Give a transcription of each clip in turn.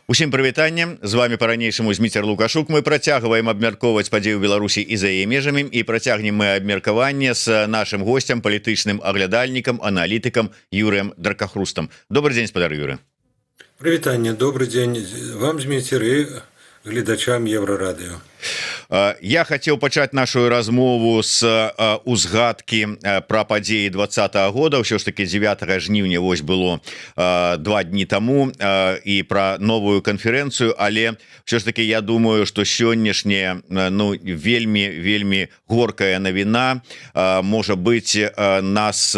Усім прывітанне, з вамі па-ранейшаму Зміцер Лукашук. Мы працягваем абмяркоўваць падзеі ў Беларусі і за яе межамі, і працягнем мы абмеркаванне з нашым госцем, палітычным аглядальнікам, аналітыкам Юрыем Дракахрустам. Добры дзень, спадар Юры. Прывітанне, добры дзень вам, Зміцер, і гледачам Еўрарадыё. Я хацеў пачаць нашу размову с узгадкі пра падзеі 20-го года. Ўсё ж таки 9 жніўня, вось было 2 дні таму, і пра новую канферэнцыю. Але ўсё ж таки я думаю, што сённяшняя, ну, вельмі, вельмі горкая навіна, можа быць, нас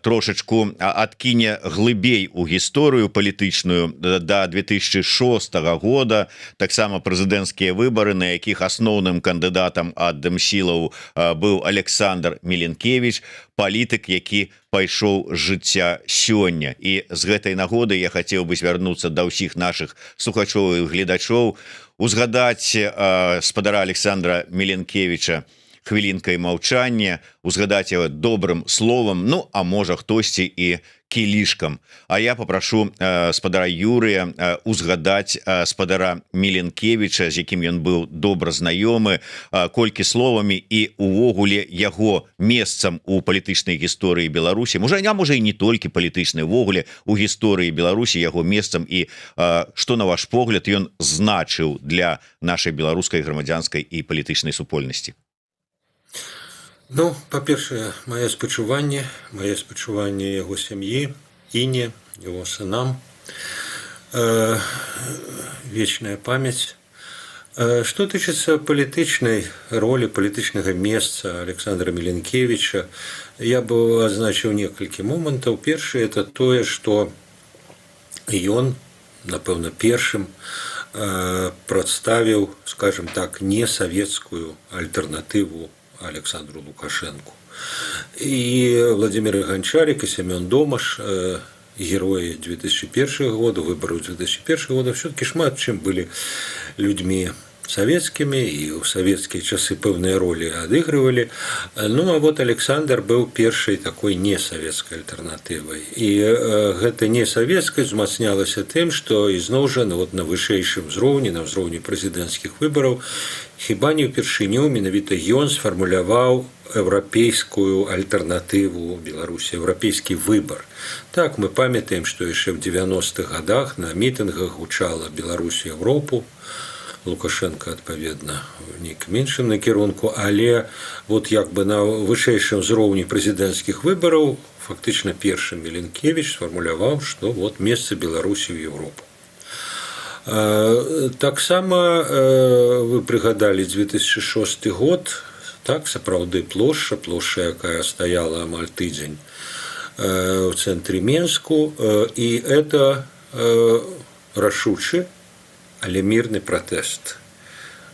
трошачку адкіне глыбей у гісторыю палітычную, до 2006 года. Таксама прэзідэнцкія выборы, на якіх асноўным кандыдатам ад дэмсілаў быў Аляксандр Мілінкевіч, палітык, які пайшоў з жыцця сёння. І з гэтай нагоды я хацеў бы звярнуцца да ўсіх наших слухачоў і гледачоў, узгадаць спадара Аляксандра Мілінкевіча хвілінкай маўчання, узгадаць его добрым словом, ну а можа, хтосьці і кілішкам. А я папрашу спадара Юрыя узгадаць спадара Мілінкевіча, з якім ён быў добра знаёмы, колькі словамі і увогуле яго месцам у палітычнай гісторыі Беларусі, можа, а можа, і не толькі палітычнай, увогуле у гісторыі Беларусі яго месцам і што, на ваш погляд, ён значыў для нашай беларускай грамадзянскай і палітычнай супольнасці. Ну, па-першае, мае спачуванне яго сям'і, Іне, его сынам. Вечная памяць. Што тычыцца палітычнай ролі, палітычнага месца Аляксандра Мілінкевіча, я бы адзначыў некалькі момантаў. Першы — это тое, што ён, напэўна, першым прадставіў, скажем так, несавецкую альтэрнатыву Аляксандру Лукашэнку. І Уладзімір Ганчарык, і Сямён Домаш, героі 2001 года, выбораў 2001 года, все-таки шмат чым былі людзьмі савецкімі і ў савецкія часы пэўныя ролі адыгрывалі. Ну а вот Аляксандр быў першай такой несавецкай альтэрнатывай. І гэта несавецкасць узмацнялася тым, што ізноў жа, ну, вот на вышэйшым узроўні, на ўзроўні прэзідэнцкіх выбараў, хіба не ўпершыню менавіта ён сфармуляваў еўрапейскую альтэрнатыву Беларусі, еўрапейскі выбар. Так, мы памятаем, што яшчэ ў 90-х годах на мітынгах гучала «Беларусь Еўропу», Лукашэнка, адпаведна, в нейкім іншым накірунку, але вот як бы на вышэйшым узроўні прэзідэнцкіх выбараў фактычна першым Мілінкевіч сфармуляваў, што вот месца Беларусі ў Еўропу. Таксама вы прыгадалі 2006 год. Так, сапраўды, плошча, якая стаяла амаль тыдзень в цэнтры Менску, і это рашучы, але мірны пратэст.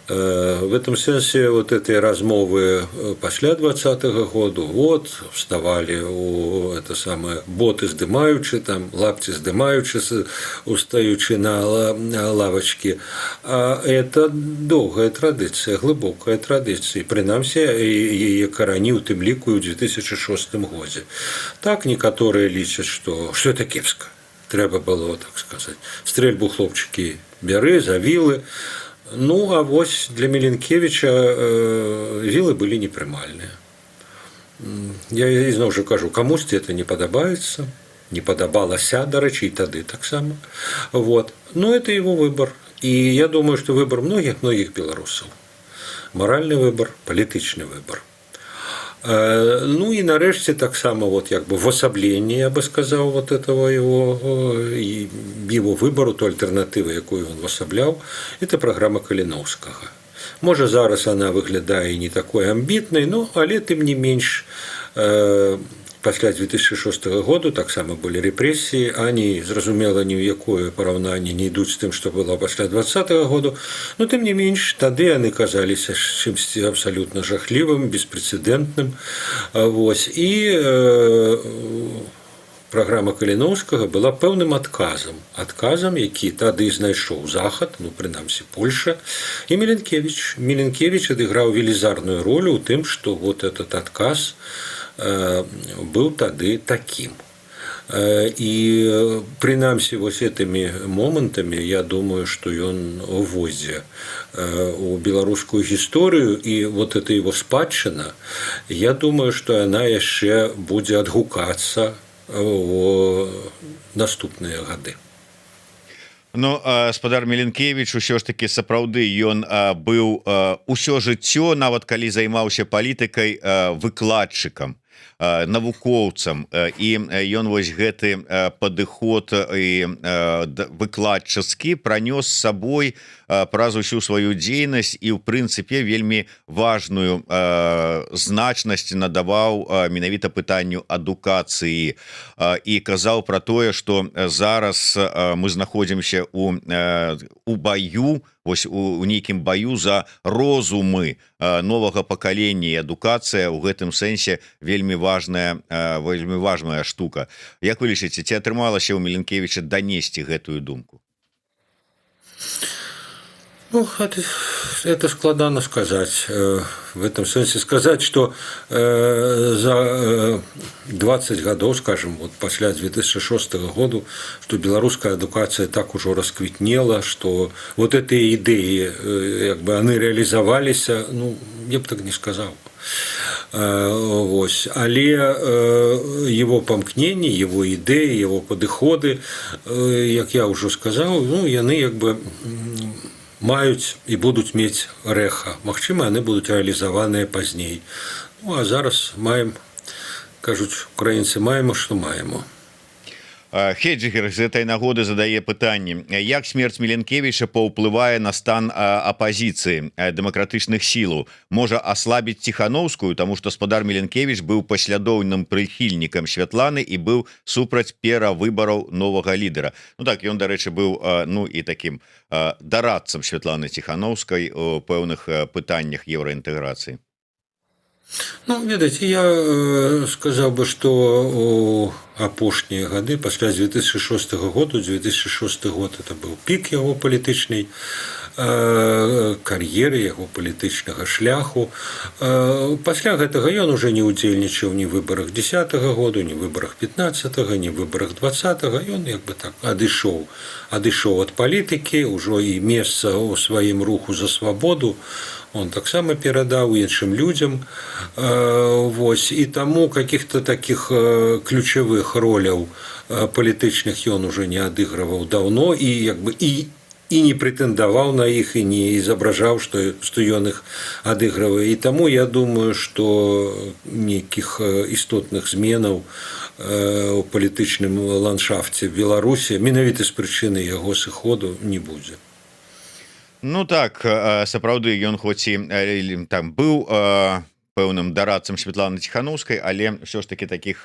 В этом сэнсе вот этой размовы пасля 20-го году, вот вставали у это самое, боты здымаючы, там лапці здымаючы, устаючы на лавачкі, а это доўгая традыцыя, глыбокая традыцыя, прынамсі яе карані у тым ліку ў 2006 годзе. Так, некаторыя лічаць, што это кепска, трэба было, так сказать, стрэльбу, хлопчыкі, бяры за вілы. Ну а вось для Мілінкевіча вілы былі непрымальныя. Я ізноў жа кажу, камусьці это не падабаецца, не падабалася, дарэчы, і тады таксама. Вот, но это его выбор, і я думаю, што выбор многіх, многіх беларусаў, маральны выбор, палітычны выбор. Ну і нарэшце таксама вот як бы увасабленне, я бы сказаў, вот этого его выбару, то альтэрнатывы, якую ён увасабляў, это праграма Каліноўскага. Можа, зараз она выглядае не такой амбітнай, ну але тым не менш пасля 2006 году таксама былі рэпрэсіі, ані, зразумела, ні ў якое параўнанне не ідуць з тым, што было пасля 20-го году, но тым не менш тады яны казаліся чымсьці абсалютна жахлівым, беспрэцэдэнтным. Вось, і праграма Каліноўскага была пэўным адказам, які тады знайшоў Захад, ну, прынамсі Польша. І Мілінкевіч адыграў велізарную ролю ў тым, што вот этот адказ быў тады такім. І прынамсі вось гэтымі момантамі, я думаю, што ён увойдзе у беларускую гісторыю, і вот это его спадчына, я думаю, што яна яшчэ будзе адгукацца у наступныя гады. Ну, спадар Мілінкевіч усё ж таки сапраўды ён быў усё жыццё, нават калі займаўся палітыкай, выкладчыкам, навукоўцам, і ён вось гэты падыход і выкладчыцкі пранёс з сабой праз усю сваю дзейнасць і ў прынцыпе вельмі важную значнасць надаваў менавіта пытанню адукацыі і казаў про тое, что зараз мы знаходзімся у баю, вось у нейкім баю за розумы новага пакалення. Адукацыя ў гэтым сэнсе вельмі важная штука. Як вы лічыце, ці атрымалася ў Мілінкевіча данесці гэтую думку? Ну, это складана сказать. В этом смысле сказать, что за 20 гадоў, скажем, вот пасля 2006 году, что беларуская адукацыя так ужо расквітнела, что вот эти ідэі, як бы, они реализовались, ну, я бы так не сказал. Вось. Але его памкненні, его ідэі, его падыходы, як я ўжо сказаў, ну, яны як бы маюць і будуць мець рэха. Магчыма, яны будуць рэалізаваныя пазней. Ну, а зараз маем, кажуць украінцы, маем, што маемо. Хеджигер з этой нагоды задае пытанне: як смерць Мілінкевіча паўплывае на стан апазіцыі, дэмакратычных сілаў? Можа аслабіць Ціхановскую, тому что спадар Мілінкевіч быў паслядоўным прыхільнікам Святланы і быў супраць перавыбараў новага лідара. Ну так, ён, дарэчы, быў, ну, і таким дарадцам Святланы Ціхановскай у пэўных пытаннях еўраінтэграцыі. Ну, ведаеце, я сказаў бы, што у апошнія гады пасля 2006 году, 2006 год — это быў пік яго палітычнай кар'еры, яго палітычнага шляху. Пасля гэтага ён уже не ўдзельнічаў ні выбарах 10 -го году, ні выбарах 15, ні выбарах 20. Ён як бы так адышоў ад палітыкі, ўжо і месца ў сваім руху «За свабоду» он таксама перадаў іншым людзям. Вось, і таму каких-то таких ключавых роляў палітычных ён уже не адыгрываў даўно і як бы і не прэтэндаваў на іх, і не изображаў, што ён іх адыгрывае. І таму я думаю, што нейкіх істотных зменаў у палітычным ландшафце Беларусі менавіта з прычыны яго сыходу не будзе. Ну так, сапраўды, ён хоць і там быў пэўным дарадцам Светланы Ціхановскай, але ўсё ж таки таких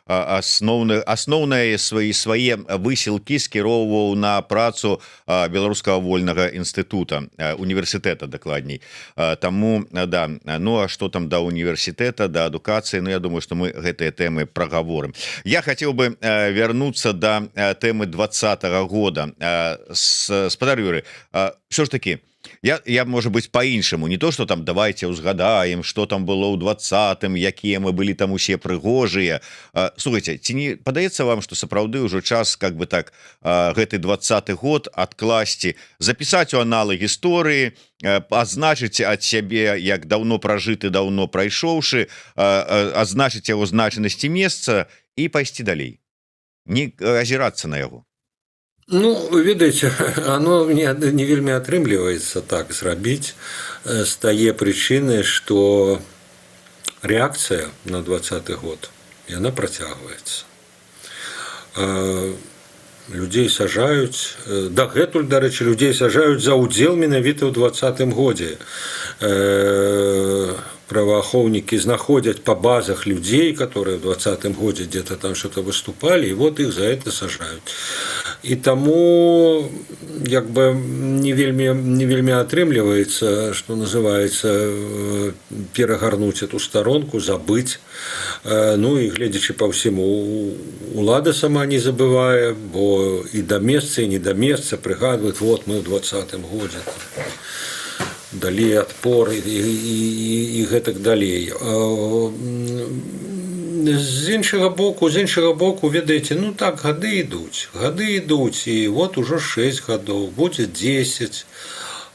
асноўныя свае высілкі скіроўваў на працу Беларускага вольнага інстытута, універсітэта дакладней. Таму да. Ну а что там да універсітэта, да адукацыі, Ну, я думаю, что мы гэтыя тэмы прагаворым. Я хотел бы вярнуцца да тэмы 20-го года. Спадар Юры, все ж таки я, может быть, по-іншаму, не то что там давайте узгадаем, что там было ў 20-м, якія мы былі там усе прыгожыя. Слухайте, ці не падаецца вам, что сапраўды ўжо час как бы так гэты 20-ы год адкласці, запісаць у аналы гісторыі, азначыць ад сябе як даўно пражыты, даўно прайшоўшы, азначыць яго значнасці месца і пайсці далей, не азірацца на яго? Ну, ведаеце, оно не вельмі атрымліваецца так зрабіць з тае прычыны, што рэакцыя на 20-ы год, яна працягваецца. Людзей сажаюць дагэтуль, дарэчы, людзей сажаюць за ўдзел менавіта ў 20-м годзе. Праваахоўнікі знаходзяць па базах людзей, которые в 20-м годзе где-то там что-то выступали, и вот их за это сажают. І таму як бы не вельмі атрымліваецца, что называется, перагарнуць эту старонку, забыць. Ну і, гледзячы па ўсіму, улада сама не забывае, бо і да месца, і не да месца прыгадваюць: вот мы ў 20-м годзе далі адпор і гэтак далей. З іншага боку, ведаеце, ну так, гады ідуць, і вот ужо 6 гадоў, будзе 10.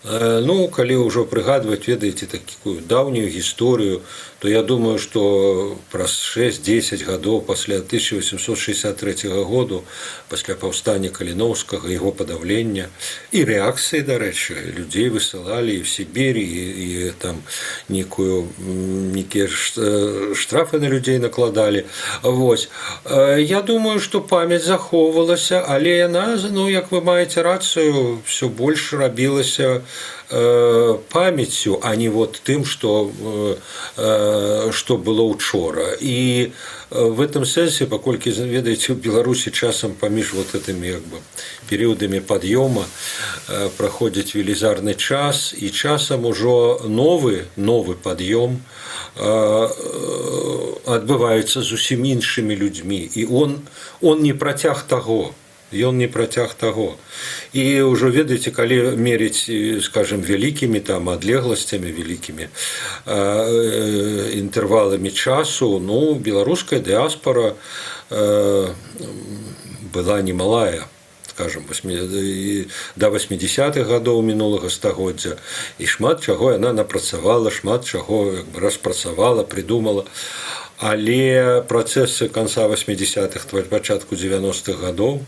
Ну, калі ўжо прыгадваць, ведаеце, такую даўнюю гісторыю, то я думаю, што праз 6-10 гадоў пасля 1863 году, пасля паўстання Каліноўскага, яго падаўлення і рэакцыі, дарэчы, людзей высылалі і в Сібірі, і там некія штрафы на людзей накладалі. Вось. Я думаю, што памяць захоўвалася, але яна, ну, як вы маеце рацыю, все больш рабілася памяццю, а не вот тым, что было учора. І в этом сэнсе, паколькі, ведаеце, у Беларусі часам паміж вот этими як бы перыядамі пад'ёма праходзіць велізарны час, і часам ужо новы пад'ём адбываецца зусім іншымі людзьмі, і он не працяг таго, ён не працяг таго. І ўжо, ведаеце, калі мерыць, скажем, вялікімі там адлегласцямі, вялікімі інтэрваламі часу, ну, беларуская дыаспора была немалая, скажем, до 80-х гадоў мінулага стагоддзя, і шмат чаго яна напрацавала, шмат чаго як бы распрацавала, придумала. Але працэсы канца 80-х, пачатку 90-х гадоў,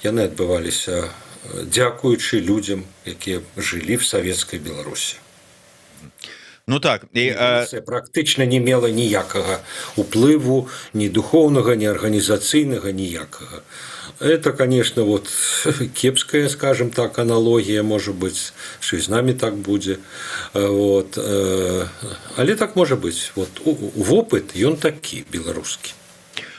яны адбываліся дзякуючы людзям, якія жылі в савецкай Беларусі. Ну так. І практычна не мела ніякага уплыву, ні духоўнага, ні арганізацыйнага, ніякага. Это, конечно, вот кепская, скажем так, аналогія, может быть, что і з нами так будзе. Вот. Але так можа быть. Вот вопыт, ён такі беларускі.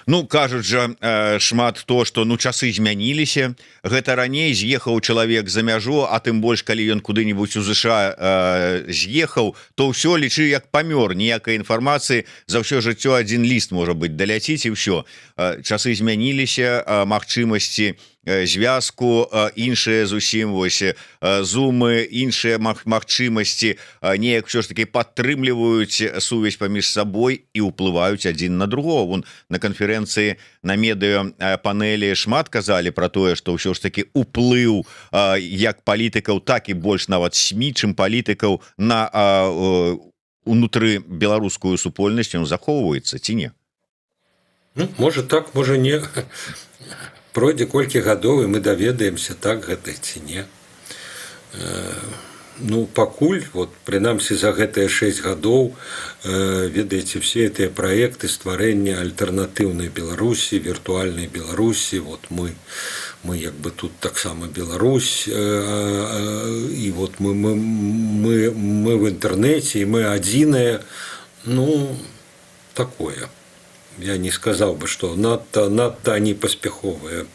Ну, кажуць жа шмат то, что, ну, часы змяніліся. Гэта раней з'ехаў чалавек за мяжу, а тым больш калі ён куды-нибудь у ЗША з'ехаў, то ўсё, лічы, як памёр, ніякай інфармацыі за ўсё жыццё, один ліст, можа быть, даляціць, і ўсё. Часы змяніліся, магчымасці звязку іншыя зусім, вось зумы, іншыя магчымасці неяк ўсё ж таки падтрымліваюць сувязь паміж сабой і ўплываюць адзін на другого. Вон на канферэнцыі, на медыа панелі шмат казалі про тое, что ўсё ж таки уплыў як палітыкаў, так і больш нават СМІ, чым палітыкаў, на унутры беларускую супольнасць, он захоўваецца ці не? Ну, можа так, можа не. Пройдзе колькі гадоў, і мы даведаемся, так гэта ці не. Ну, пакуль вот, прынамсі за гэтыя 6 гадоў, ведаеце, все гэтыя праекты стварэння альтэрнатыўнай Беларусі, віртуальнай Беларусі, вот мы як бы тут таксама Беларусь, і вот мы в інтэрнэце, і мы адзіныя, ну, такое, я не сказал бы, что надта они паспяховыя,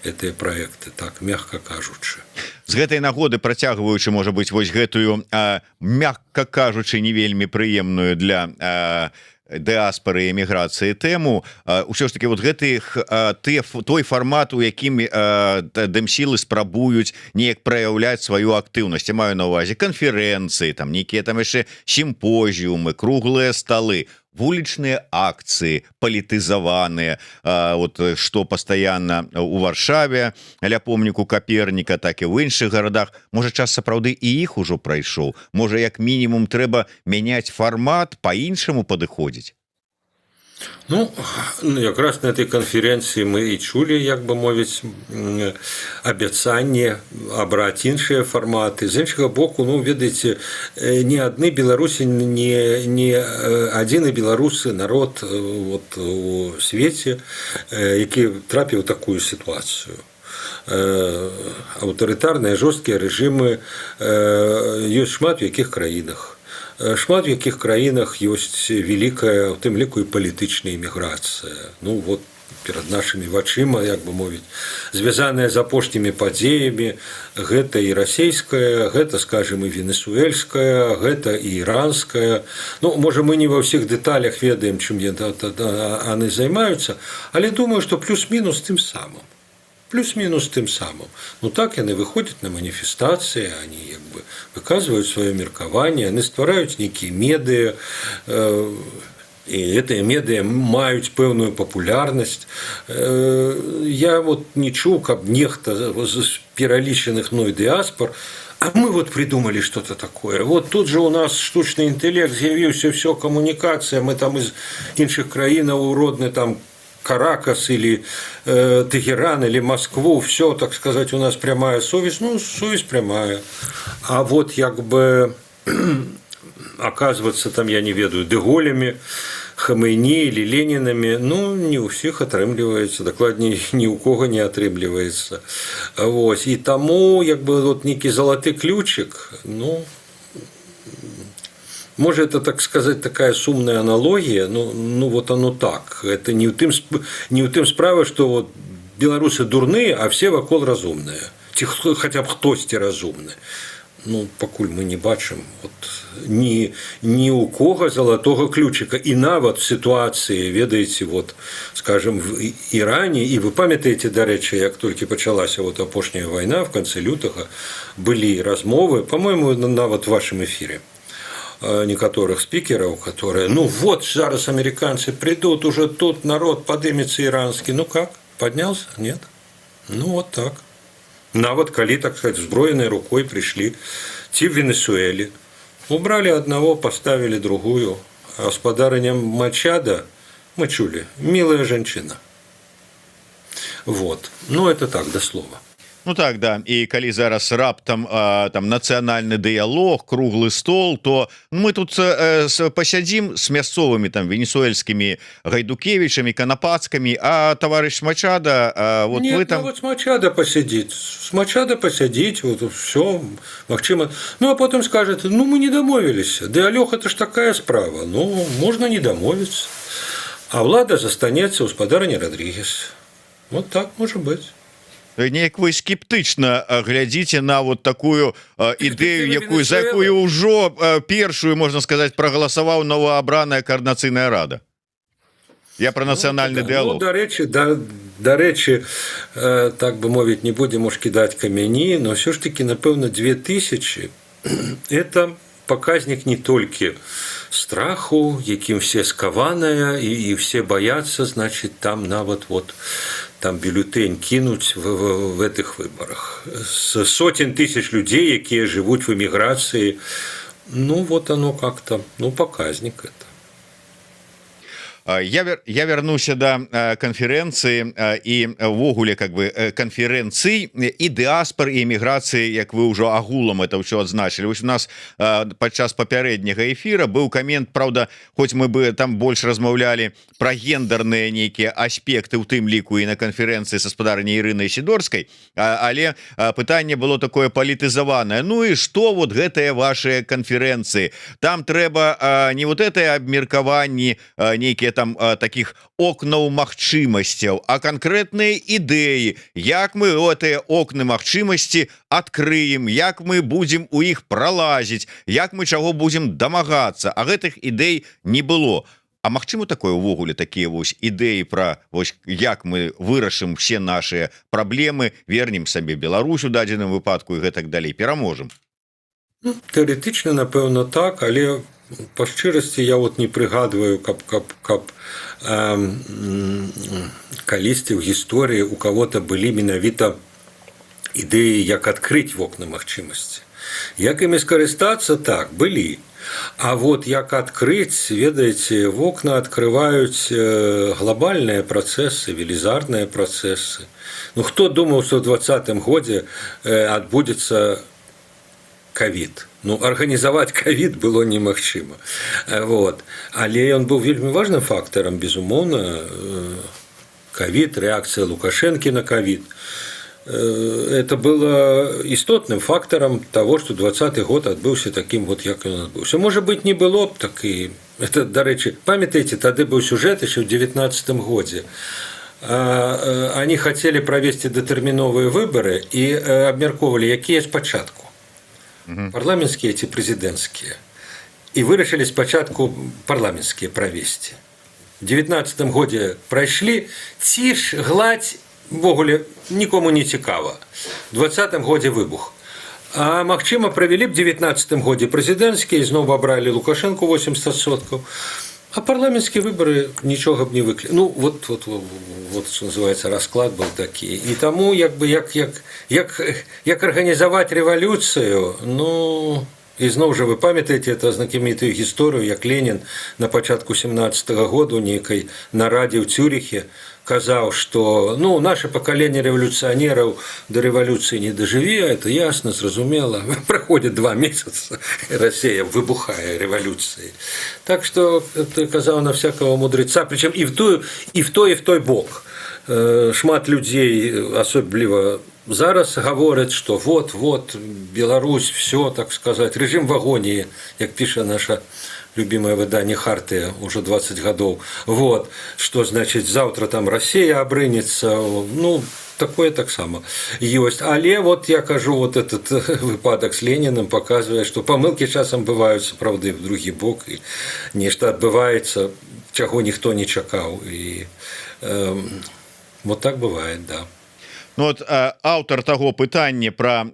гэтыя проекты, так, мягко кажучы. З гэтай нагоды, працягваючы, можа быть, вось гэтую, мягко кажучы, не вельмі прыемную для дыаспоры, эміграцыі тэму, ўсё ж таки вот гэтых ты той фармат, у якім дэмсілы спрабуюць неяк праяўляць сваю актыўнасць, я маю на увазе канферэнцыі, там нейкія там яшчэ сімпозіумы, круглыя сталы, вулічныя акцыі палітызаваныя, вот что пастаянна у Варшаве ля помніку Каперніка, так і ў іншых гарадах. Можа, час сапраўды і іх ужо прайшоў? Можа, як мінімум трэба мяняць фармат, по-іншаму падыходзіць? Ну, якраз на этой канферэнцыі мы і чулі, як бы мовіць, абяцанне абраць іншыя фарматы. З іншага боку, ну, ведаеце, не адны беларусы, не адзіны беларусы народ вот у свеце, які трапіў такую сітуацыю. Аўтарытарныя жорсткія рэжымы ёсць шмат у якіх краінах. Шмат в якіх краінах ёсць вялікая, у тым ліку і палітычная эміграцыя. Ну вот перад нашымі вачыма, як бы мовіць, звязаная з апошнімі падзеямі, гэта і расійская, гэта, скажем, і венесуэльская, гэта і іранская. Ну, можа, мы не ва ўсіх дэталях ведаем, чым яны займаюцца, але думаю, што плюс-мінус тым самым, плюс-мінус тым самым. Ну так, яны выходзяць на маніфестацыі, они як бы выказваюць сваё меркаванне, яны ствараюць нейкія медыа. І гэтыя медыа маюць пэўную папулярнасць. Я вот не чуў, каб нехта з пералічаных мной дыаспор: «А мы вот придумали что-то такое. Вот тут же у нас штучны інтэлект з'явіўся, все, камунікацыя, мы там из іншых краінаў у родны там Каракас или Тегеран или Москву, все, так сказать, у нас прямая сувязь». Ну, сувязь прямая. А вот як бы оказываться там, я не ведаю, де Голлями, Хамейні или Ленінамі, ну, не ўсіх атрымліваецца, дакладней, ні ў кого не атрымліваецца. Вось. І таму, як бы, вот нейкі залаты ключик, ну, можа, это, так сказать, такая сумная аналогія, ну вот оно так. Это не ў тым справа, что вот беларусы дурныя, а все вакол разумныя. Ці хаця б хтосьці разумны. Ну, пакуль мы не бачым вот, ні у кого залатога ключика. І нават сітуацыі, ведаеце, вот, скажем, в Іране, і вы памятаеце, дарэчы, як толькі пачалася вот апошняя вайна в конце лютага, былі размовы, по-моему, нават в вашем эфире, некаторых спикеров, которые: «Ну вот, зараз американцы придут, уже тут народ подымется иранский». Ну как, поднялся? Нет. Ну вот так. Нават калі, так сказать, узброенной рукой пришли, ці в Венесуэле. Убрали одного, поставили другую. А спадарыня Мачада, мы чулі, милая женщина. Вот. Ну, это так, до слова. Ну так, да. І калі зараз раптам там нацыянальны дыялог, круглы стол, то мы тут пасядзім с мясцовымі там венесуэльскімі Гайдукевічамі, Канапацкамі, а товарищ Мачада, вот. Нет, вы там ну, вот с Мачада посидит, с Мачада посидеть, вот все, магчыма. Ну, а потом скажет: «Ну, мы не дамовіліся». Дыялог – это ж такая справа, ну, можно не дамовіцца. А влада застанецца у спадарыні Родригес. Вот так может быть. Неяк вы скептычна глядзіце на вот такую ідэю, якую за якую ўжо першую, можна сказать, прагаласаваў новаабраная Каардынацыйная рада. Я про нацыянальны, ну, дыялог. Ну, дарэчы, так бы мовіць, не будем уж кідаць камяні, но все ж таки, напэўна, 2000 – это показнік не толькі страху, якім все скаваныя і все боятся, значит, там нават вот там бюллетень кинуть в этих выборах. С сотен тысяч людей, якія жывуць в эміграцыі, ну вот оно как-то, ну, показник это. Я вярнуся да канферэнцыі і увогуле как бы канферэнцый і дыаспор, і эміграцыі, як вы ўжо агулам это ўсё адзначылі. Вось у нас падчас папярэдняга эфира быў камент. Праўда, хоць мы бы там больш размаўлялі про гендерныя нейкія аспекты, у тым ліку і на канферэнцыі са спадарняй Ірынай Сідорскай, але пытанне было такое палітызаванае: «Ну і что вот гэтыя ваши канферэнцыі? Там трэба не вот это абмеркаванні нейкія там таких окнаў магчымасцяў, а канкрэтныя ідэі, як мы гэтыя окны магчымасці адкрыем, як мы будем у іх пралазіць, як мы чаго будем дамагацца». А гэтых ідэй не было. А магчыма такое увогуле, такія вось ідэі про вось як мы вырашым все наши праблемы, вернем сабе Беларусь у дадзеным выпадку і гэтак далей, пераможам? Ну, тэарэтычна, напэўна, так, але па шчырасці я вот не прыгадваю, каб калісьці ў гісторыі у кого-то былі менавіта ідэі, як адкрыць вокны магчымасці. Як імі скарыстацца, так, былі. А вот як адкрыць, ведаеце, вокна адкрываюць глобальныя працэсы, велізарныя працэсы. Ну, хто думаў, што ў 20-м годзе адбудзецца кавід? Ну, арганізаваць кавід было немагчыма. Вот. Але ён быў вельмі важным фактарам, безумоўна, кавід, рэакцыя Лукашэнкі на кавід. Это было істотным фактарам того, что 20-ы год адбыўся таким вот, як ён адбыўся. Можа быть, не было б так і это, дарэчы, памятаеце, тады быў сюжэт еще ў 19-м годзе. Они хотели провести датэрміновыя выборы і абмяркоўвалі, якія спачатку: парламенцкія ці прэзідэнцкія. І вырашылі спачатку парламенцкія правесці. В 19-м годзе прайшлі, ціш, гладь, увогуле нікому не цікава. В 20-м годзе выбух. А магчыма, правялі б 19-м годзе прэзідэнцкія, зноў абралі Лукашэнку 80%. А парламенцкія выборы нічога б не выклі. Ну вот, что называется, расклад был такі. І таму як бы як арганізаваць рэвалюцыю? Ну, ізноў жа, вы памятаеце это знакамітую гісторыю, як Ленін на пачатку 17 -го году нейкай нарадзе ў Цюрыхе казаў, что, ну, наше поколение революционеров до революции не доживе, это ясно, зразумела. Проходит 2 месяца, Россия выбухае революцией. Так что ты казаў на всякого мудреца, причем и в ту, и в той, и в той бок. Шмат людзей, асабліва зараз, гавораць, что вот вот Беларусь, все, так сказать, режим в агонии, як піша наша любимое выданне «Хартыя» уже 20 гадоў, вот, что, значит, завтра там Россия абрынется. Ну, такое таксама ёсць. Але вот я кажу, вот этот выпадак с Лениным показывае, что памылки часам бываюць сапраўды в другі бок, і нешта адбываецца, чаго ніхто не чакаў, і вот так бывает, да. Ну, вот аўтар таго пытання про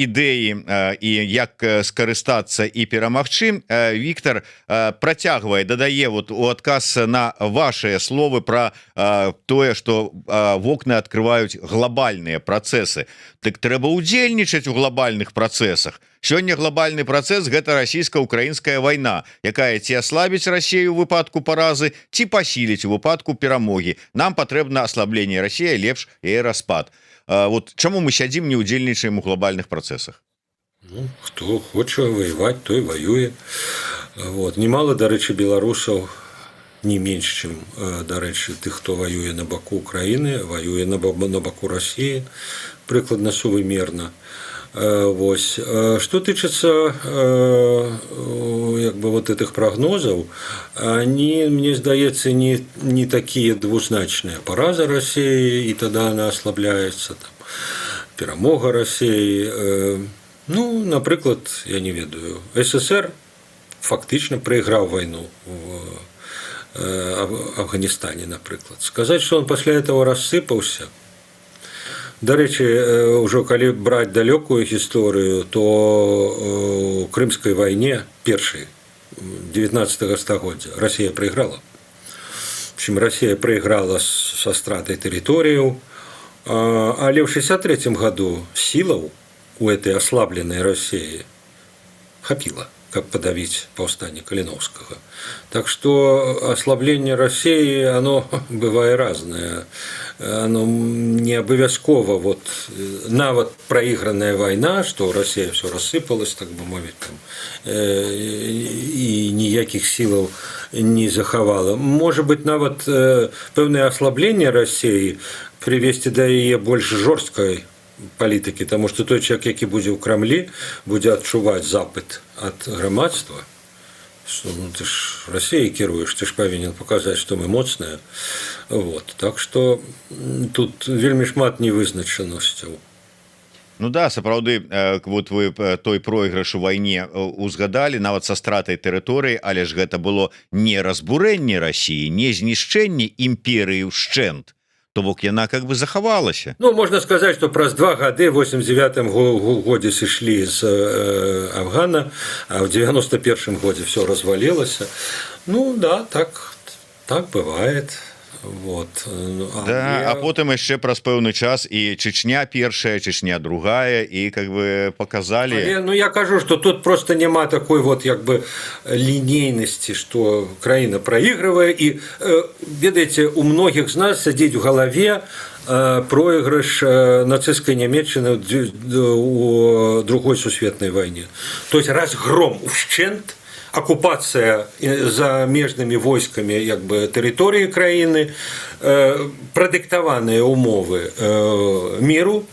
ідэі і як скарыстацца і перамагчы, Віктор, працягвае, дадае вот у адказ на ваши словы про тое, что вокны открываюць глобальныя працэсы: так трэба удзельнічаць у глобальных працэсах. Сёння глобальны працэс — гэта расійска-украінская вайна, якая ці аслабіць Россию выпадку паразы, ці пасіліць у выпадку перамогі. Нам патрэбна аслабленне России, лепш і распад. Вот чаму мы сядзім, не удзельнічаем у глобальных працэсах? Ну, хто хоча воевать, той воюе. Вот. Немало, дарэчы, беларусаў, не менш, чым, дарэчы, тых, хто воюе на баку Украіны, воюе на баку России, прыкладна сувымерна. Вось. Что тычыцца як бы вот этих прагнозаў, они, мне здаецца, не такія двузначныя. Параза России, і тогда она ослабляется, там, перамога России. Ну, напрыклад, я не ведаю, СССР фактычна прайграў вайну в Афганістане, напрыклад. Сказаць, что он пасля этого рассыпаўся... Дарэчы, ўжо калі браць далёкую гісторыю, то у Крымскай вайне першай 19 стагоддзя Россия прайграла. Чым Россия прайграла са стратай тэрыторыяў, але ў 63 году сілаў у этой аслабленай России хапіла, каб падавіць паўстанне Каліноўскага. Так что ослабление России, оно бывае разное. Оно не абавязкова вот нават проигранная война, что Россия все рассыпалась, так бы мовіць, там, і ніякіх сілаў не захавала. Может быть, нават пэўнае ослабление России привести да яе больш жорсткай палітыкі, тому что той человек, які будзе ў Крамлі, будзе адчуваць запыт ад грамадства, что, ну, ты ж Россией кіруеш, ты ж павінен показаць, что мы моцныя. Вот. Так что тут вельмі шмат невызначанасцяў. Ну да, сапраўды, вот вы той пройгрыш у вайне узгадалі, нават са стратай тэрыторыі, але ж гэта было не разбурэнне России, не знішчэнне імперыі ўшчэнт, то бок яна как бы захавалася. Ну, можно сказать, что праз 2 гады, 89 годзе сышлі з Афгана, а в 91 годзе все развалилось. Ну да, так бывает. Вот. Ну, да, а потым яшчэ праз пэўны час і Чечня першая, Чечня другая, і как бы показали. Але, ну, я кажу, что тут просто няма такой вот як бы лінейнасці, что краіна проигрывае, і ведаеце, у многіх з нас сядзіць у галаве проигрыш нацысцкай Нямеччыны у Другой сусветнай вайне, то есть разгром ушчэнт, акупацыя замежнымі войскамі як бы тэрыторыі краіны, прадыктаваныя умовы міру.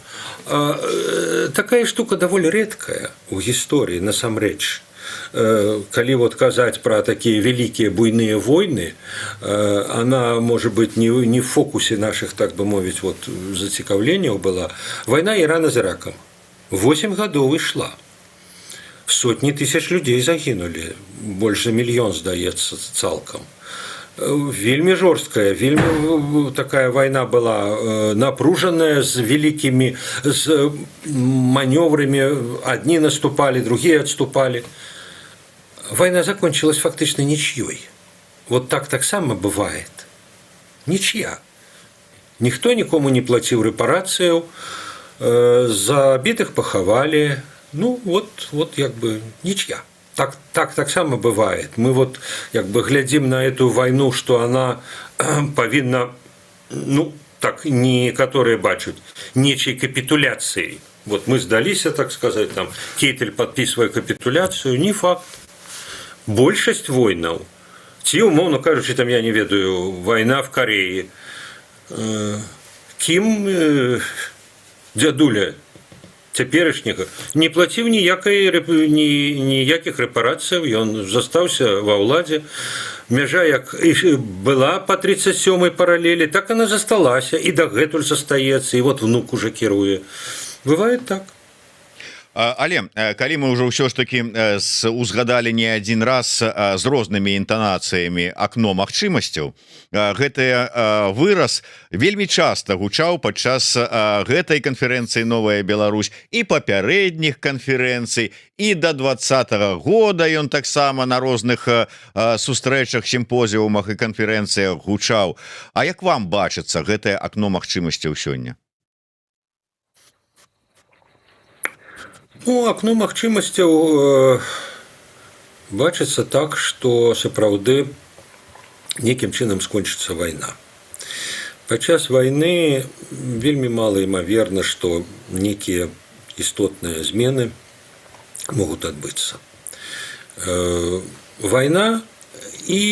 Такая штука даволі рэдкая у гісторыі насамрэч. Калі вот казаць пра такія вялікія буйныя войны, она, может быть, не в фокусе наших, так бы мовіць, вот зацікаўленняў была вайна Ірана з Іракам. 8 гадоў ішла, сотні тысяч людзей загінулі, больш за мільён, здаецца, цалкам. Вельмі жорсткая, вельмі такая вайна была напружаная, з вялікімі з манёврамі: адні наступалі, другія адступалі. Вайна закончилась фактычна нічыёй. Вот так таксама бывает. Ничья. Ніхто нікому не плаціў рэпарацыяў, забітых пахавалі. Ну вот як бы ничья. Так таксама бывает. Мы вот як бы глядзім на эту войну, что она павінна, ну, так некаторыя бачаць, нечай капітуляцыяй. Вот мы сдаліся, так сказать, там Кейтель подписывая капітуляцыю, не факт. Большасць войнаў, ці, умоўно кажучы, там, я не ведаю, вайна в Кареі, Кім, дзядуля цяперашняга, не плаціў ніякіх рэпарацыяў, ён застаўся ва ўладзе. Мяжа як і была по 37 паралелі, так она засталася і дагэтуль застаецца, і вот внук уже кіруе. Бывает так. Але калі мы ўжо ўсё ж таки узгадалі не один раз з рознымі інтанацыямі акно магчымасцяў, гэты выраз вельмі часто гучаў падчас гэтай канферэнцыі «Новая Беларусь» і папярэдніх канферэнцый, і до 20-го года ён таксама на розных сустрэчах, сімпозіумах і канферэнцыях гучаў. А як вам бачыцца гэтае акно магчымасцяў сёння? Ну, акно магчымасцяў бачыцца так, што сапраўды нейкім чынам скончыцца вайна. Падчас вайны вельмі мала імаверна, што нейкія істотныя змены могуць адбыцца. Вайна і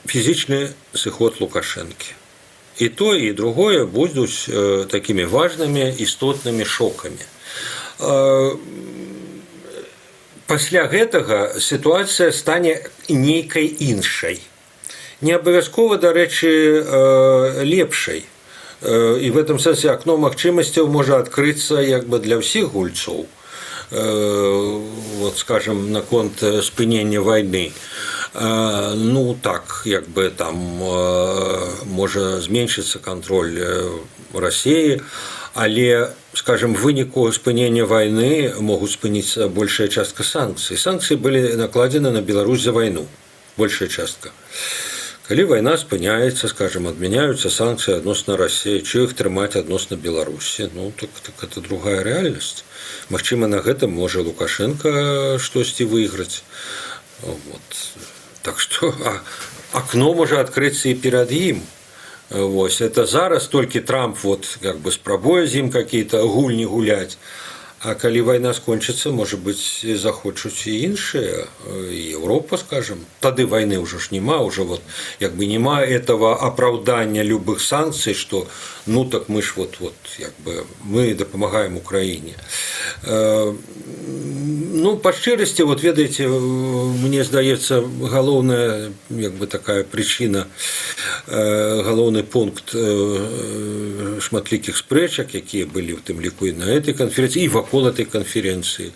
фізічны сыход Лукашэнкі. І то, і другое будуць такімі важнымі, істотнымі шокамі. Пасля гэтага сітуацыя стане нейкай іншай. Не абавязкова, дарэчы, лепшай. І в этом сэнсе акно магчымасцяў можа адкрыцца як бы для ўсіх гульцоў. Вот, скажем, наконт спынення вайны. Ну так, як бы там можа зменшыцца кантроль Расеі, але, скажем, выніку спынення вайны могуць спыніцца большая частка санкцый. Санкцыі былі накладзены на Беларусь за вайну, большая частка. Калі вайна спыняецца, скажем, адмяняюцца санкцыі адносна Расеі, чы іх трымаць адносна Беларусі? Ну так это другая рэальнасць. Магчыма, на гэтым можа Лукашенко штосьці выйграць. Вот. Так что акно можа адкрыцца і перад ім. Вось это зараз толькі Трамп вот как бы спрабуе з ім какие-то гульні гуляць. А калі вайна скончыцца, можа быць, захочуць і іншыя, Еўропа, скажем. Тады вайны ўжо ж няма, уже вот як бы няма этого апраўдання любых санкцый, что ну так мы ж вот як бы мы дапамагаем Украіне. Ну, па шчырасці, вот ведаеце, мне здаецца, галоўная як бы такая прычына, галоўны пункт шматлікіх спрэчак, якія былі ў тым ліку і на этой канферэнцыі, і вакол этой канферэнцыі,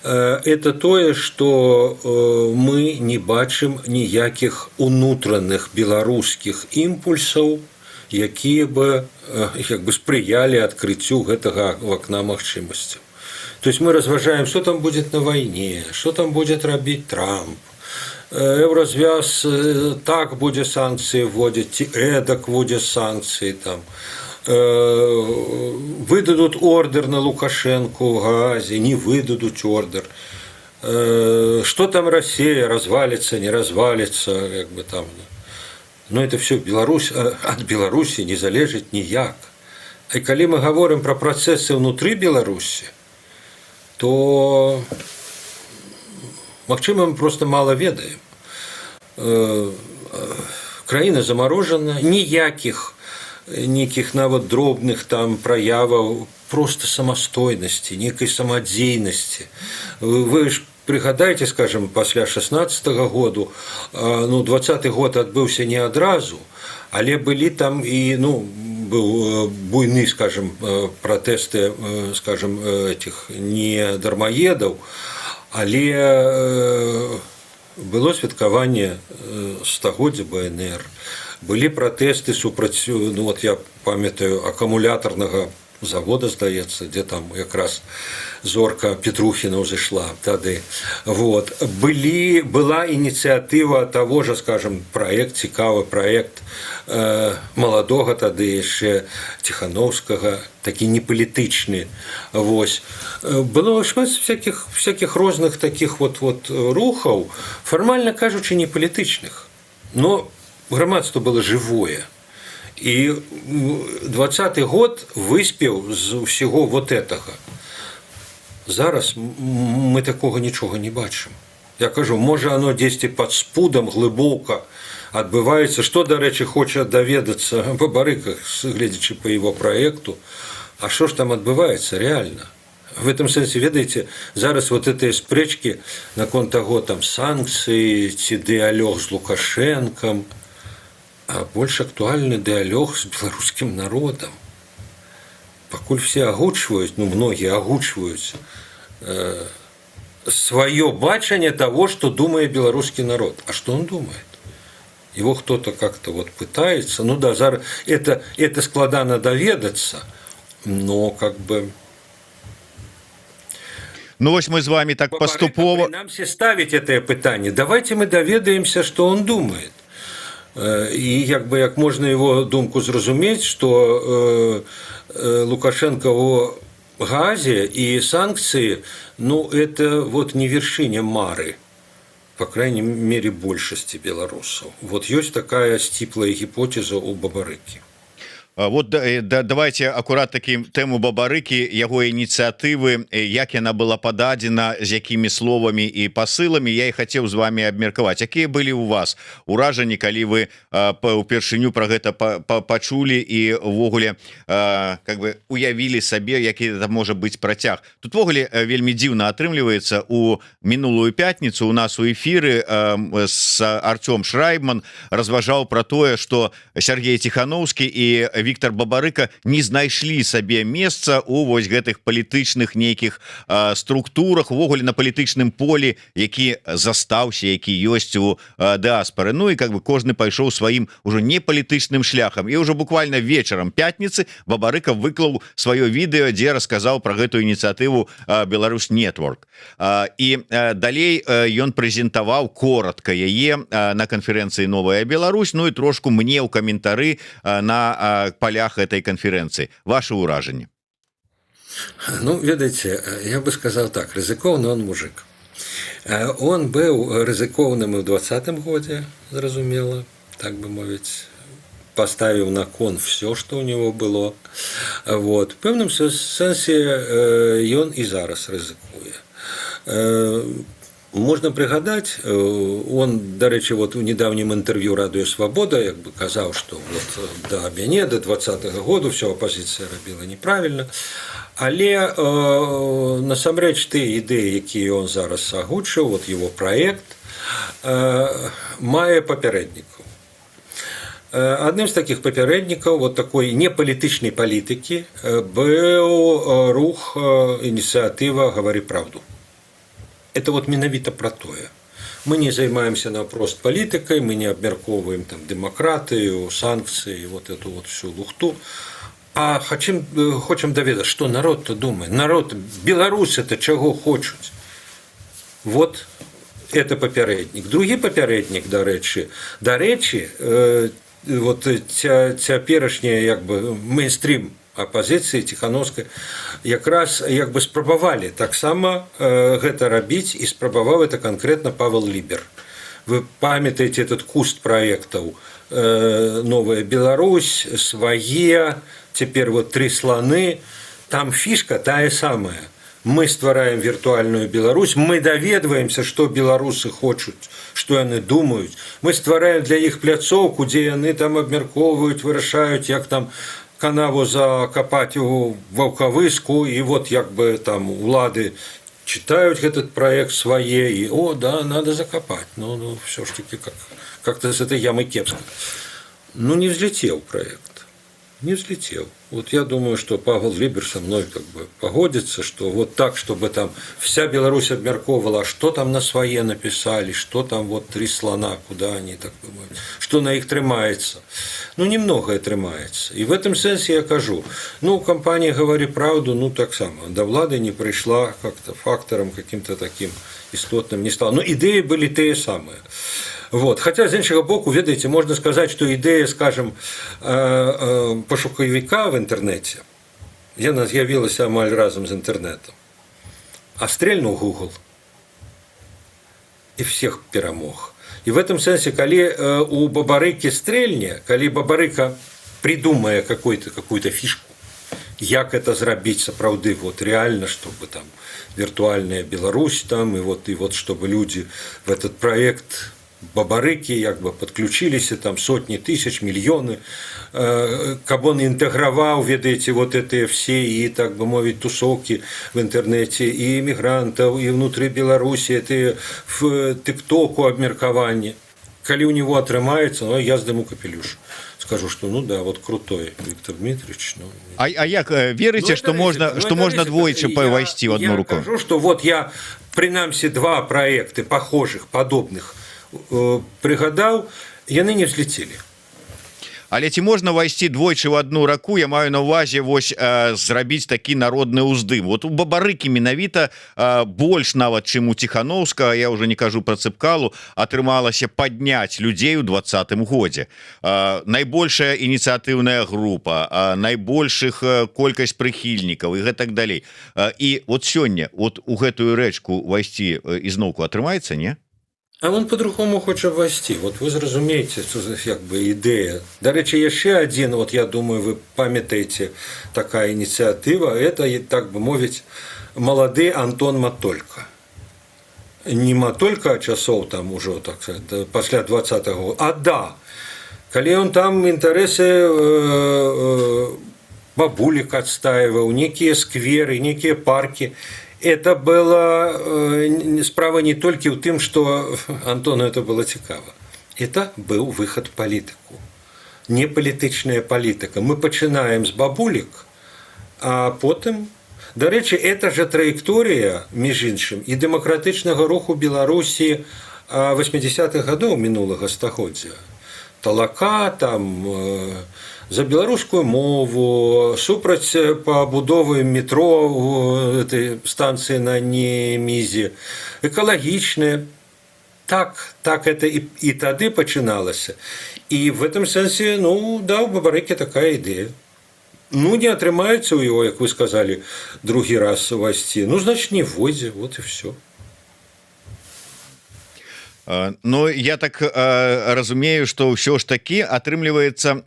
это тое, что мы не бачым ніякіх унутраных беларускіх імпульсаў, якія бы як бы спрыялі адкрыццю гэтага вакна магчымасцяў. То есть мы разважаем, что там будет на войне, что там будет рабіць Трамп, Еўразвяз так будзе санкцыі вводзіць ці эдак будзе санкцыі, там выдадут ордер на Лукашенко в Гаазе, не выдадут ордер, что там Россия развалится, не развалится, как бы там. Но это все Беларусь, от Беларуси не залежыць ніяк. І калі мы говорим про працэсы внутри Беларусі, то, магчыма, мы просто мало ведаем. Краіна замарожана, ніякіх нейкіх нават дробных там праяваў просто самастойнасці, некай самадзейнасці. Вы ж прыгадайце, скажем, пасля 16 -го году, ну, 20-ы год адбыўся не адразу, але былі там і, ну, быў буйны, скажем, пратэсты, скажем, этих не дармаедаў, але было святкаванне стагоддзя БНР, былі пратэсты супраць, ну вот я памятаю, акумулятарнага Завода, здаецца, дзе там якраз зорка Петрухіна ўзышла тады. Вот была ініцыятыва того же, скажем, проект, цікавы проект маладога тады яшчэ Ціхановскага, такі непалітычны. Вось было шмат всяких розных таких вот рухаў, фармальна кажучы, не палітычных, но грамадства было жывое. І 20-ы год выспеў з ўсяго вот этого. Зараз мы такога нічога не бачым. Я кажу, можа, оно дзесьці под спудам глыбока адбываецца, што, дарэчы, хоча даведацца Бабарыка, гледзячы по его проекту. А що ж там адбываецца реально? В этом сэнсе, ведаеце, зараз вот гэтыя спрэчкі наконт таго, там, санкцыі ці дыалог з Лукашэнкам, а больш актуальны дыалог з беларускім народам. Пакуль все агучваюць, ну, многія агучваюць сваё бачанне того, что думае беларускі народ. А что он думает? Его кто-то как-то вот пытается, ну да, зараз это складана даведацца, но как бы. Ну вось мы з вами так паступова Прынамсі ставить это пытанне: давайте мы даведаемся, что он думает. І як бы, як можна его думку зразумець, что Лукашенко о газе и санкции, ну, это вот не вершиня мары, по крайней мере, большасці беларусаў. Вот ёсць такая сціплая гіпотэза у Бабарыкі. Вот да, давайте акурат таким тэму Бабарыкі, яго ініцыятывы, як яна была пададзена, з якімі словамі і пасыламі, я і хацеў з вами абмеркаваць. Якія былі у вас уражанні, калі вы упершыню про гэта пачулі і увогуле как бы уявілі сабе, які это можа быць працяг? Тут увогуле вельмі дзіўна атрымліваецца: у мінулую пятніцу у нас у эфіры с Артём Шрайбман разважаў про тое, что Сергей Ціхановскі і Віктор Бабарыка не знайшлі сабе месца у вось гэтых палітычных нейкіх структурах, увогуле на палітычным полі, які застаўся, які ёсць у дыаспоры. Ну і как бы кожны пайшоў сваім ужо не палітычным шляхам. І ўжо буквально вечарам пятніцы Бабарыка выклаў сваё відэо, дзе расказаў про гэтую ініцыятыву Беларусь Нетворк, і далей ён прэзентаваў коротко яе на канферэнцыі «Новая Беларусь», ну і трошку мне ў каментары на полях этой канферэнцыі. Ваше ўражанне? Ну, ведаеце, я бы сказал так: рызыкоўны он мужик. Он быў рызыкоўным і ў 20-м годзе, зразумела, так бы мовіць, поставіў на кон все, что у него было. Вот пэўным сэнсе ён і зараз рызыкуе. Можна прыгадаць, он, дарэчы, вот у недавнім інтэрв'ю Радыё Свабода як бы казаў, что вот да мяне до 20-го году все апозіцыя рабіла неправильно. Але насамрэч тыя ідэі, якія он зараз агучыў, вот его проект мае папярэднікаў. Адным з такіх папярэднікаў вот такой непалітычнай палітыкі быў рух, ініцыятыва «Гавары праўду». Это вот менавіта пра тое: мы не займаемся наўпрост палітыкай, мы не абмяркоўваем там дэмакратыю, санкцыі, вот эту вот всю лухту, а хочам даведацца, что народ-то думае, народ, беларусы это чаго хочуць. Вот это папярэднік. Другі папярэднік, дарэчы, вот цяперашняя як бы мейнстрим апазіцыі Ціхановскай якраз як бы спрабавалі таксама гэта рабіць, і спрабаваў это конкретно Павел Лібер. Вы памятаеце этот куст проектаў: «Новая Беларусь», «Свае», цяпер вот «Тры сланы». Там фішка тая самая: мы ствараем віртуальную Беларусь, мы даведваемся, что беларусы хочуць, что яны думаюць, мы ствараем для іх пляцоўку, дзе яны там абмяркоўваюць, вырашаюць, як там канаву закапаць у Ваўкавыску. І вот як бы там улады читают этот проект «Свае» и: «О да, надо закопать, ну все ж таки как-то с этой ямой кепска». Ну, не взлетел проект. Не взлетел. Вот я думаю, что Павел Либер со мной как бы погодится, что вот так, чтобы там вся Беларусь абмяркоўвала, что там на свае написали, что там вот три слона, куда они так думают, что на их трымаецца. Ну, немного трымаецца. И в этом сэнсе я кажу, ну, кампания «Говори правду», ну, таксама, да ўлады не пришла как-то фактором каким-то таким істотным не стала. Но идеи были те самые. Вот. Хотя, з іншага боку, ведаеце, можна сказаць, што ідэя, скажем, пошукавіка в інтэрнэце, яна з'явілася амаль разам з інтэрнэтам. А стрельнуў Google і всех перамог. І в этом сэнсе, калі у Бабарыкі стрельне, калі Бабарыка придумае какую-то фишку, як это зрабіць сапраўды вот реально, чтобы там виртуальная Беларусь там, и вот чтобы люди в этот проект Бабарыкі як бы подключились, там сотни тысяч, мільёны, каб он інтэграваў, ведаеце, вот это все і, так бы мовіць, тусовки в інтэрнэце, і эмігрантаў, і внутри Беларусі, это в тыктоку абмеркаванне, калі у него атрымаецца, ну, я здыму капелюш, скажу, что ну да, вот крутой Виктор Дмитриевич. Ну, А як верыце, ну, что можно, ну, что можно двойчы пайсці в одну я руку? Скажу, что вот я прынамсі два проекты похожих, подобных прыгадаў, яны не взлетели. Але ці можна вайсці двойчы в одну раку? Я маю на увазе, вось зрабіць такі народны ўздым. Вот у Бабарыкі менавіта больш нават, чым у Ціхановска, я уже не кажу про Цыпкалу, атрымалася падняць людзей у 20-м годзе. Найбольшая ініцыятыўная група, найбольшых колькасць прыхільнікаў і гэтак далей. І вот сёння вот у гэтую рэчку вайсці ізноўку атрымаецца, не? А он по-другому хоча вайсці. Вот вы зразумееце, як бы ідэя. Дарэчы, яшчэ один, вот я думаю, вы памятаеце, такая ініцыятыва, это, так бы мовіць, малады Антон Матолька. Не Матолька часоў там ужо, так сказать, пасля 20-го, а да. Калі он там інтарэсы бабулек адстаиваў, некія скверы, некія парки, это было справа не толькі ў тым, что Антону это было цікава. Это быў выхад палітыку. Не палітычная палітыка. Мы пачынаем з бабулек, а потым, дарэчы, это же траекторія, між іншым, і дэмакратычнага руху Беларусі 80-х гадоў мінулага стагоддзя. Талака там за беларускую мову, супраць пабудовы метро, этой станцыі на Немізе, экалагічныя. Так, это і тады пачыналася. І в этом сэнсе, ну да, у Бабарыкі такая ідэя. Ну, не атрымаецца ў его, як вы сказали, другі раз увайсці. Ну, значит, не войдзе, вот и все. Ну, я так разумею, что ўсё ж таки атрымліваецца,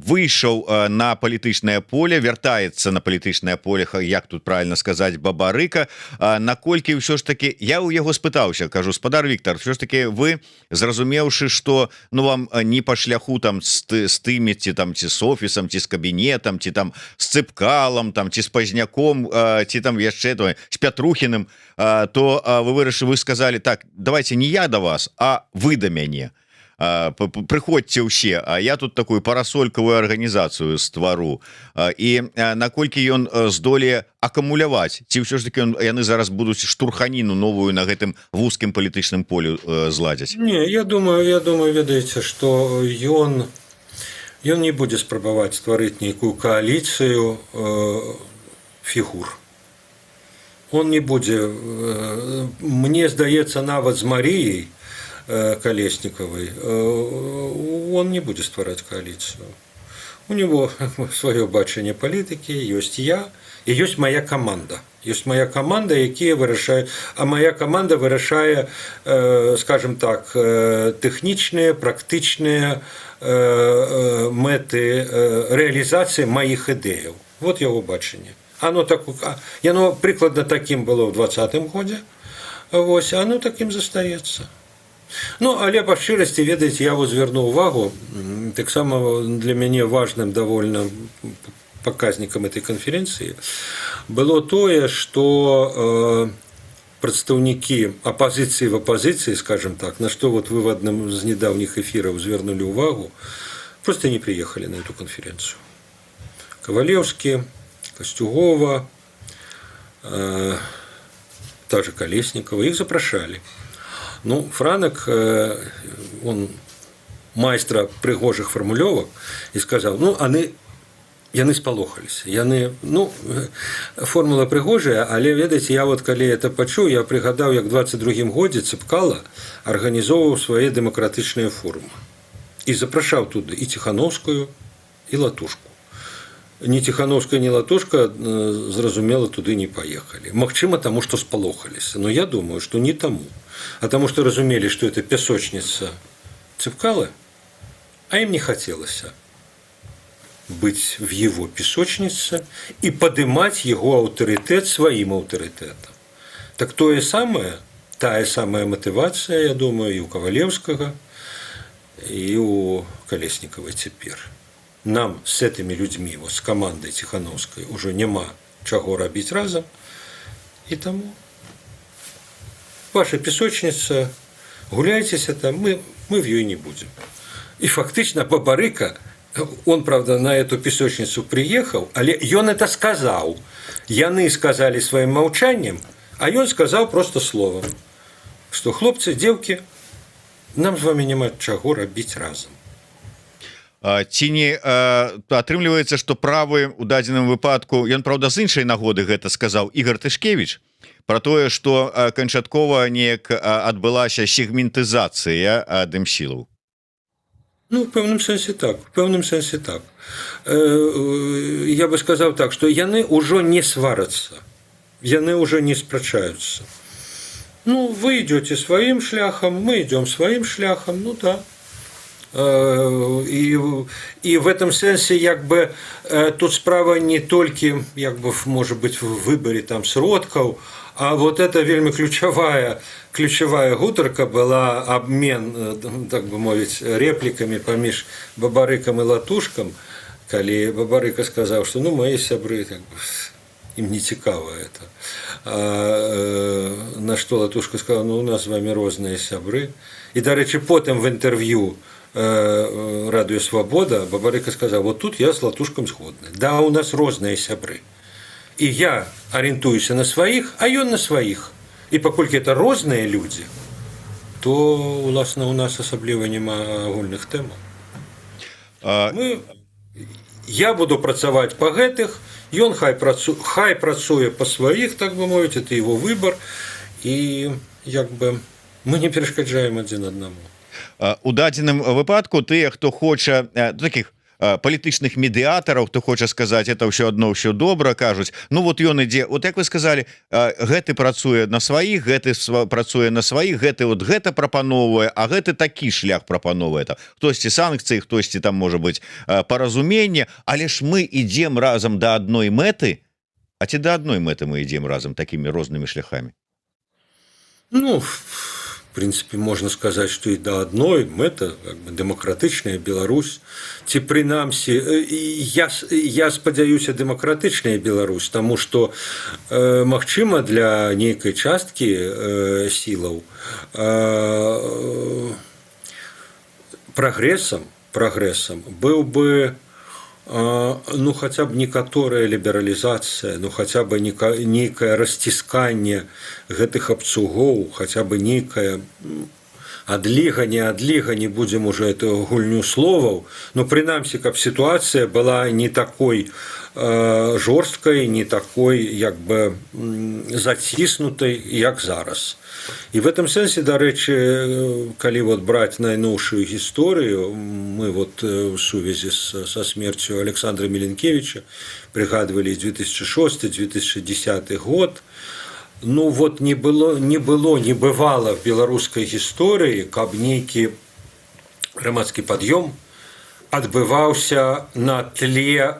выйшаў на палітычнае поле, вяртаецца на палітычнае поле, як тут правильно сказать, Бабарыка. Наколькі ўсё ж таки, я у яго спытаўся, кажу: «Спадар Віктор, все ж таки вы, зразумеўшы, что ну вам не по шляху там з тымі, ці там, ці с офісам, ці з кабінетам, ці там с Цыпкалам там, ці з Пазняком, ці там яшчэ то с Пятрухіным, то вы вырашылі, вы сказали так: давайте не я до вас, а вы да мяне прыходзьце ўсе, а я тут такую парасолькавую арганізацыю ствару». І наколькі ён здолее акумуляваць, ці ўсё ж таки он, яны зараз будуць штурханіну новую на гэтым вузкім палітычным полю зладзяць? Не, я думаю, ведаеце, что ён не будзе спрабаваць стварыць нейкую кааліцыю фігур. Он не будзе, мне здаецца, нават з Маріяй Колесниковой он не будзе ствараць коаліцыю. У него сваё бачанне палітыкі, ёсць я і ёсць моя команда. Ёсць моя команда, якія вырашаюць, а моя команда вырашае, скажем так, тэхнічныя, практычныя мэты рэалізацыі маіх ідэяў. Вот яго бачанне. Оно так, яно прыкладна такім было ў 20-м годзе. Вось, оно такім застаецца. Ну, але па шчырасці, ведаеце, я вот звярну увагу, таксама для мяне важным довольно паказнікам этой канферэнцыі было тое, што прадстаўнікі апазіцыі в апазіцыі, скажем так, на што вот вы в адным з недавніх эфіраў звярнулі увагу, просто не приехали на эту конференцию. Кавалеўскі, Касцюгова, та же Калеснікава, іх запрашалі. Ну, Франак, он майстра прыгожых фармулёвак і сказаў: «Ну, яны спалохаліся, яны». Ну, формула прыгожая, але, ведаеце, я вот калі это пачуў, я прыгадаў, як 22 годзе Цапкала арганізоўваў свае дэмакратычныя форумы і запрашаў туды і Ціхановскую, і Латушку. Ні Ціхановская, ні Латушка, зразумела, туды не паехалі. Магчыма, таму, што спалохаліся, но я думаю, што не таму, а таму, што разумелі, што это пясочніца Цапкалы, а им не хацелася быть в его песочнице и подымать его авторитет своим авторитетом. Так тое самое, тая самая мотивация, я думаю, и у Ковалевского, и у Колесниковой теперь. Нам с этими людьми, вот с командой Тихановской, уже няма чаго рабіць разам, и таму ваша песочница, гуляйтеся там, мы в ёй не будем. И фактычна Бабарыка, он, правда, на эту песочницу приехал, але ён это сказал. Яны сказали своим молчанием, а ён сказал просто словом, что, хлопцы, девки, нам с вами няма чаго рабіць разам. Ці не атрымліваецца, что правы у дадзеным выпадку, ён, правда, з іншай нагоды гэта сказаў, Ігор Тышкевич, про тое, что канчаткова неяк адбылася сегментызацыя дэмсілаў? Ну, в пэўным сэнсе так, в пэўным сэнсе так. Я бы сказаў так, что яны ўжо не сварацца, яны ўжо не спрачаюцца. Ну, вы идете сваім шляхам, мы идем сваім шляхам, ну да. І в этом сэнсе, як бы, тут справа не толькі, як бы, может быть, в выборе там сродкаў, а вот это вельмі ключавая гутарка была, обмен, так бы мовіць, реплікамі паміж Бабарыкам і Латушкам, калі Бабарыка сказаў, что, ну, мои сябры, так бы, им не цікава это. На что Латушка сказал: «Ну, у нас с вами розныя сябры». І, дарэчы, потым в інтэрв'ю Радыё Свабода Бабарыка сказаў: «Вот тут я с Латушкам згодны, да, у нас розныя сябры, і я арыентуюся на сваіх, а ён на сваіх, і паколькі это розныя людзі, то, уласна, у нас асабліва няма агульных тэмаў». Я буду працаваць по гэтых, ён хай працуе по сваіх, так бы мовіць, это его выбор, і, як бы, мы не перашкаджаем адзін аднаму. У дадзеным выпадку тыя, хто хоча таких палітычных медыятараў, хто хоча сказаць, это ўсё одно ўсё добра, кажуць: «Ну вот ён ідзе», вот як вы сказали, гэты працуе на сваіх, гэты працуе на сваіх, гэты вот гэта прапановвае, а гэты такі шлях прапановвае, это хтосьці санкцыі, хтосьці там, можа быть, паразуменне, але ж мы ідзем разам до адной мэты. А ці да адной мэты мы ідзем разам такими рознымі шляхамі? Ну, в принципе, можно сказать, что и до одной мэта, как бы, дэмакратычная Беларусь, ці прынамсі, я спадзяюся, дэмакратычная Беларусь, таму что, магчыма, для нейкай часткі сілаў прагрэсам быў бы, ну, хотя бы некаторая лібералізацыя, ну, хотя бы нейкае расцісканне гэтых абцугоў, хотя бы нейкая адліга, не адліга, не будзем уже эту гульню словаў, но прынамсі каб сітуацыя была не такой жорсткай, не такой, як бы, заціснутай, як зараз. І в этом сэнсе, дарэчы, калі вот браць найноўшую гісторыю, мы вот в сувязі со смерцю Александра Мілінкевича прыгадвалі 2006, 2010 год. Ну вот не было, не бывало в беларускай гісторыі, каб нейкі грамадскі пад'ём адбываўся на тле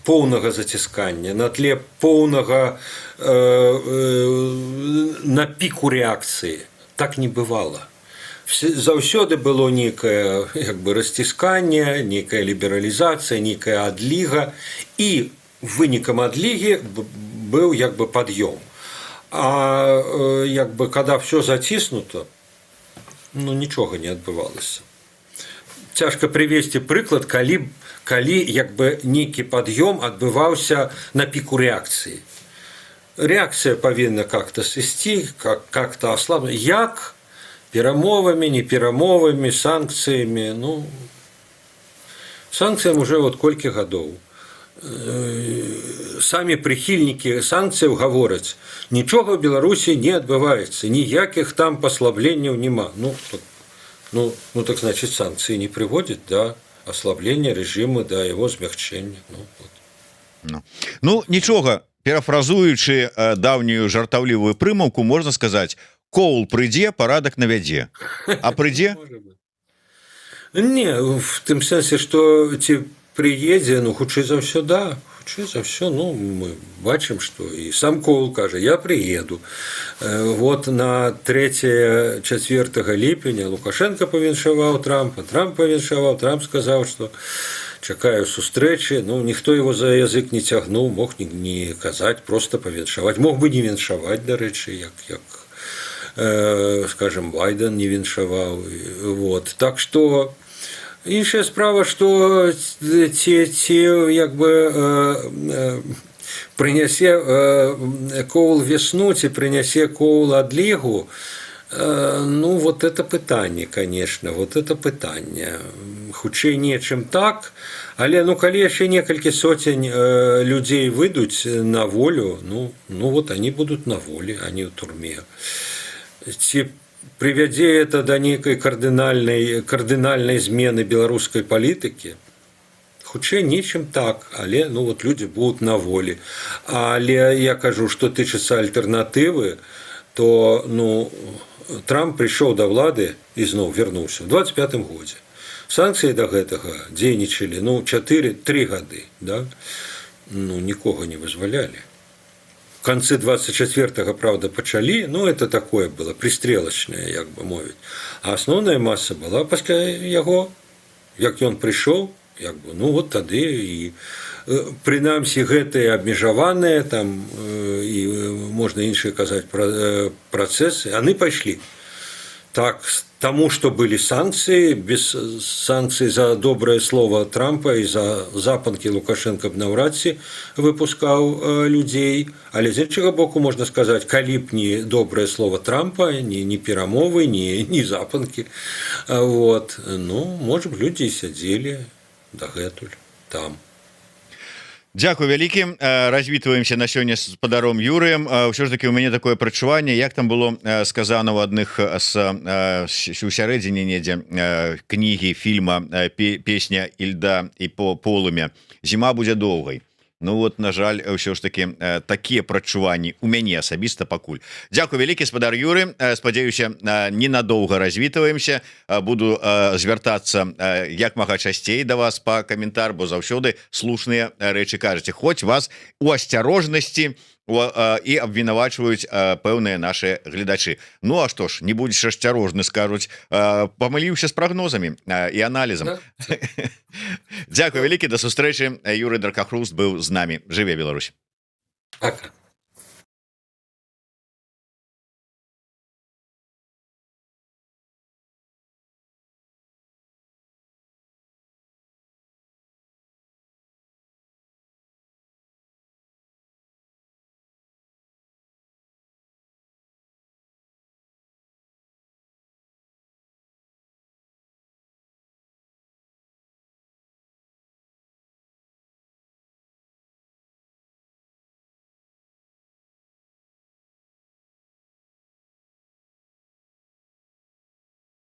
поўнага заціскання, на тле поўнага, на піку рэакцыі. Так не бывало. Заўсёды было некае, як бы, расцісканне, некая лібералізацыя, некая адліга, і вынікам адлігі быў, як бы, пад'ём. А як бы, когда все заціснута, ну, нічога не адбывалася. Цяжка прывесці прыклад, калі як бы нейкі пад'ём адбываўся на піку рэакцыі. Рэакцыя павінна как-то сысці, как-то ослаб, як перамовамі, не перамовамі, санкцыямі. Ну, санкцыям уже вот колькі гадоў. Самі прыхільнікі санкцыяў гавораць: нічога ў Беларусі не адбываецца, ніякіх там паслабленняў няма. Ну так, ну так, значит, санкцыі не прыводзяць да ослабления режима, да его змягчэння. Ну, вот. Ну нічога, перафразуючы даўнюю жартаўлівую прымаўку, можна сказаць: Коул прыйдзе, парадак навядзе. А прыйдзе? Не, в тым сэнсе, что ці прыедзе, ну, хутчэй за ўсё, да, хутчэй за ўсё. Ну, мы бачым, что і сам Коул кажа: «Я прыеду». Вот на 3, 4 ліпеня Лукашенко павіншаваў Трампа, Трамп павіншаваў, Трамп сказаў, что чакаю сустрэчы. Ну, ніхто его за язык не цягнуў, мог не казаць, просто павіншаваць, мог бы не віншаваць, дарэчы, як, скажем, Байден не віншаваў. Вот, так что іншая справа, что ці як бы прынясе Коул весну, ці прынясе Коул адлігу, ну, вот это пытанне, конечно, вот это пытанне. Хутчэй нечым так, але, ну, калі яшчэ некалькі соцень людзей выйдуць на волю, ну вот они будут на воле, они ў турме. Ці прывядзе это да нейкай кардынальнай змены беларускай палітыкі? Хутчэй нечым так, але, ну, вот люди будут на волі. Але я кажу, что тычыцца альтэрнатывы, то, ну, Трамп прыйшоў да ўлады, ізноў вярнуўся, в 25 годзе. Санкцыі да гэтага дзейнічалі, ну, 4-3 гады, да? Ну, нікога не вызвалялі. В конце 24, правда, пачалі, ну, это такое было пристрелочное, як бы мовіць, а асноўная масса была пасля яго, як ён прыйшоў, як бы, ну, вот тады і прынамсі гэтыя абмежаваныя там, і можна іншыя казаць пра працэсы, они пайшлі так, таму что былі санкцыі. Без санкцый, за добрае слово Трампа і за запанкі Лукашенко б наўрад ці выпускаў людзей. Але з іншага боку, можна сказаць, калі б не добрае слово Трампа, не перамовы, не запанкі, вот, ну, может, людзі сядзелі дагэтуль там. Дякую вялікі. Развітваемся на сёння з спадаром Юрыем. Ўсё ж таки у мяне такое прачуванне, як там было сказано ў адных з у сярэдзіне недзе кнігі, фільма, песня «Ільда і по полымя», зіма будзе доўгай. Ну вот, на жаль, ўсё ж таки такія прачуванні у мяне асабіста пакуль. Дякую вялікі, спадар Юры. Спадзяюся, ненадоўга развітваемся, буду звяртацца як мага часцей да вас по каментар, бо заўсёды слушныя рэчы кажаце, хоць вас у асцярожнасці і абвінавачваюць пэўныя наши гледачы. Ну а што ж, не будзеш асцярожны, скажуць, памыліўся з прагнозамі і аналізам. Да. Дякую вялікі, да сустрэчы. Юрый Дракахруст быў з намі. Жыве Беларусь! Пока.